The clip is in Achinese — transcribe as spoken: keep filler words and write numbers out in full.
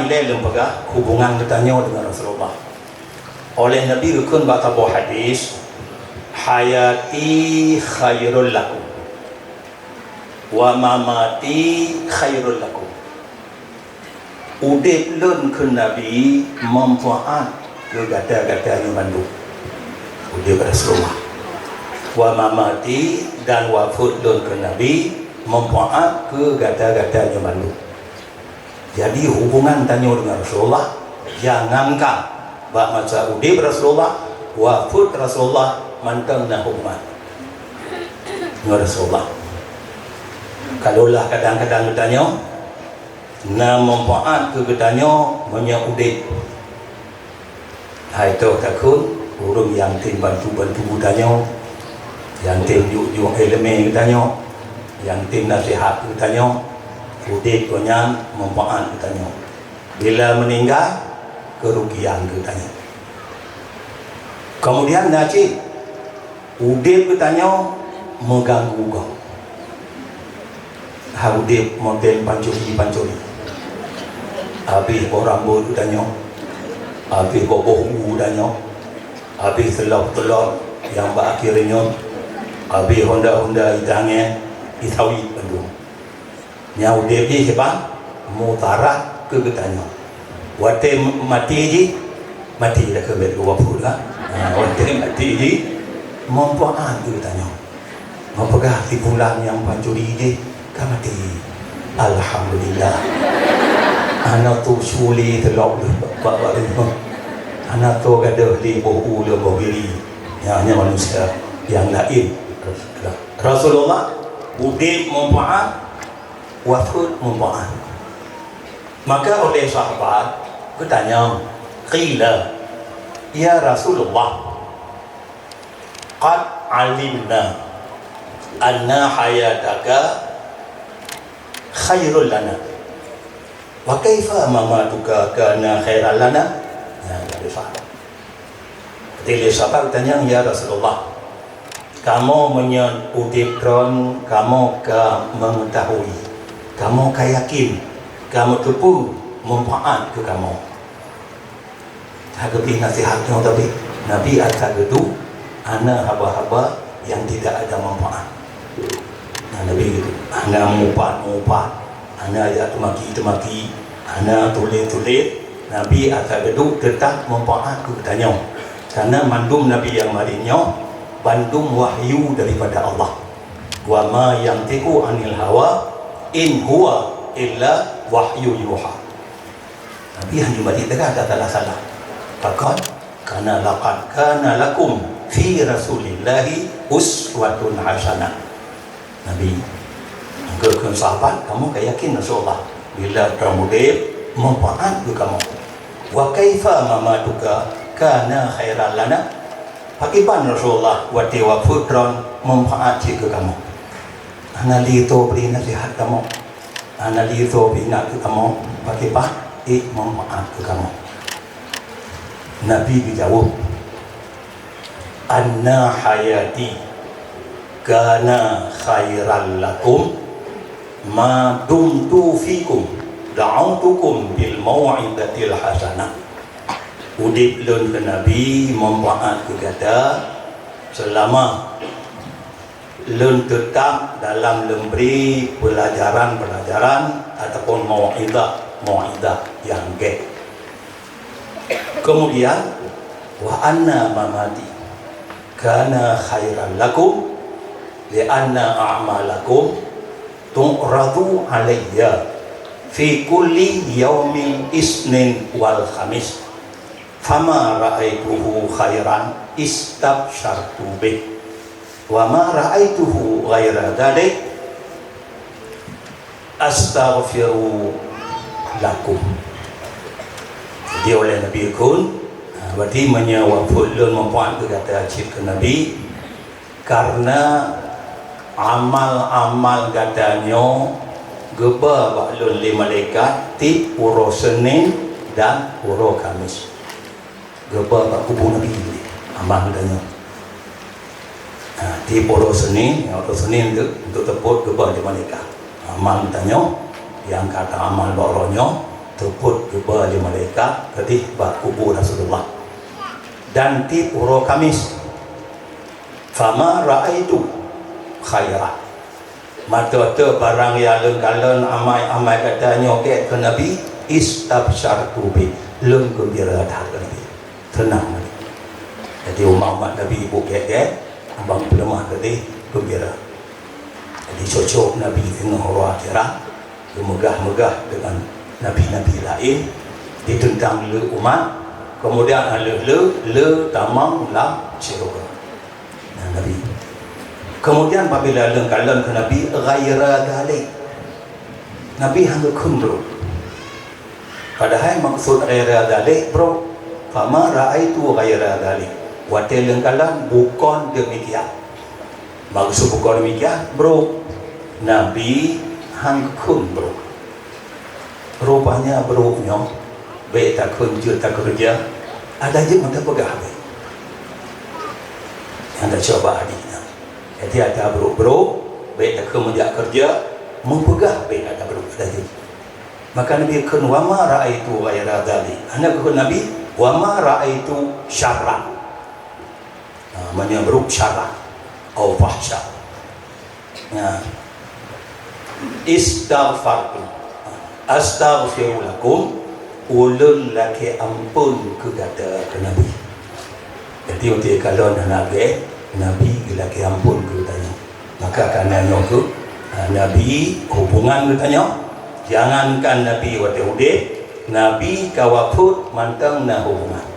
Ilée lôn peugah hubungan geutanyoe deungon Rasulullah. Oleh Nabi geukheun bak saboh hadis, "Hayati khairul lakum, wa mamati khairul lakum." Udeb lôn, kheun Nabi, manfaat keu gata-gata nyoe bandum. Udeb Rasulullah. Wa mamati, dan wafeuet lôn, kheun Nabi, manfaat keu gata-gata nyoe bandum. Jadi, hubungan tanyoe deungon Rasulullah, jangankan bak masa udeb Rasulullah, wafeuet Rasulullah, mantong na hubungan ngon Rasulullah. Kalaulah kadang-kadang geutanyoe na manfaat keu geutanyoe meunyoe udeb, hai toh takheun ureuëng nyang tem bantu-bantu geutanyoe, nyang tem juek-juek iéleumé geutanyoe, nyang tem naseuhat geutanyoe, udeb gobnyan manfaat geutanyoe. Bila meuninggai, keurugian geutanyoe. Keumudian na cit, udeb geutanyoe meuganggu gob. Ha udeb model pancuri-pancuri. Habéh boh rambot geutanyoe, habéh boh-boh u geutanyoe, habéh seulop-seulop nyang bak akhé reunyeun, habéh honda-honda itangén, isawit bandum. Nyang udeb jih siban mudarat keu geutanyoe. Watée maté jih, maté dah keubiet geuwafeuet kan? Ha, watée maté jih, manfaat keu geutanyoe. Meupeugah si fulan nyang pancuri jih ka maté. Alhamdulillah. Hana teusu lé teulok lé bak, bak, bak leumoh. Hana teugadôh lé boh u lé boh biri. Nyan, nyan manusia nyang laén. Rasulullah udeb manfaat, wafeuet manfaat. Maka oleh sahabat geutanyong, qila, "Ya Rasulullah, qad alimna anna hayataka khairul lana. Wa kaifa mamatuka kana khairal lana?" Ya, dari sahabat. Jadi lé sahabat geutanyong, "Ya Rasulullah, kamoe meunyoe udeb droen, kamoe ka meungeutahui, kamoe ka yakin, ka meuteupeue manfaat keu kamoe." Ka geubri naseuhat nyoe, tapi Nabi atra geuduek hana haba-haba nyang tidak ada manfaat. Nah, Nabi geuduek hana mupat-mupat, hana jak teumaki-teumaki, hana tuléh-tuléh. Nabi atra geuduek teutab manfaat keu geutanyoe. Karena mandum Nabi nyang marit nyoe bandum wahyu daripada Allah. "Wa ma yantiqu anil hawa, in huwa illa wahyu yuha." Nabi hana marit teuka, tak salah-salah. Pakon? Karena laqad kana lakum fi Rasulillahi uswatun hasanah. Nabi, geukheun sahabat, "Kamoe ka yakin Rasulullah, bila droen udeb, manfaat keu kamoe. Wa kaifa mamatuka kana khairan lana?" Pakriban Rasulullah watée wafeuet droen manfaat cit keu kamoe? Hana lé toe bri naseuhat kamoe. Hana lé toe bri ingat keu kamoe, pakriban ék manfaat keu kamoe? Nabi geujaweueb, "Anna hayati kana khairan lakum ma dumtu fikum, da'autukum bil mau'izatil hasanah." Udeb lôn keu Nabi manfaat keu gata seulama lôn teutab dalam lôn bri peulajaran-peulajaran ataupun mau'izah, mau'izah nyang gét. Keumudian, "Wa anna mamati kana khairan lakum, li'anna a'malakum tu'radu alayya fi kulli yaumin isnin wal khamis. Fama ra'aituhu khairan istabsyartu bih. Wa ma ra'aituhu ghaira dzalik astaghfiru lakum." Jadi oleh Nabi geukheun, ha, berarti meunyoe wafeuet lôn manfaat keu gata cit keu Nabi, karena amal-amal gata nyoe geuba bak lôn lé malaikat tieb uroe Senin dan uroe Kamis. Geuba bak kubu Nabi amal geutanyoe. Ha, tieb uroe Senin, uroe Senin tu untuk teupot geuba di malaikat. Amal geutanyoe nyang ka taamal bak uroe nyoe, Teupot geuba lé malaikat keudeh bak kubu Rasulullah. Dan tieb uroe Kamis, fama ra'aitu khaira. Mata-mata barang nyang lôn kalon amai-amai gata nyoe gét keu Nabi, istabsyartu bih, lôn geumbira that keu Nabi. Teunang Nabi. Jadi umat-umat Nabi buet gét-gét, abang peuleumah keudeh geumbira. Jadi cocok Nabi teungoh uroe akhirat, geumeugah-meugah deungon nabi-nabi laén, diteuntang lé umat, keumudian lheueh lé, lé tamong lam syeuruga. Nah, Nabi. Keumudian apabila lôn kalon keu Nabi ghaira dzalik, Nabi hana geukheun brok. Padahai maksud ghaira dzalik brok, fama ra'aitu ghaira dzalik. Watée lôn kalon bukon demikian. Maksud bukon demikian, brok, Nabi hana geukheun brok. Rupanya brok nyoe, bék takheun jeuet takeureuja, ada jeuet meuta peugah bék. Nyang tacok bak hadih nyan. Jadi ada brok-brok, bék takheun meujak keureuja, meupeugah bék ada brok, ada jeuet. Maka Nabi kheun, "Wa ma ra'aitu ghaira dzalik." Hana geukheun Nabi, "Wa ma ra'aitu syarran." Ha, meunyoe brok syarran, au fahsya. Nah, istaghfartu, astaghfiru lakum, ulôn lakée amphon keu gata keu Nabi. Jadi, watée kalon hana gét, Nabi geulakée amphon keu geutanyoe. Maka kareuna nyoe kheueh, ha, Nabi hubungan geutanyoe, jangankan Nabi watée udeb, Nabi ka wafeuet mantong na hubungan.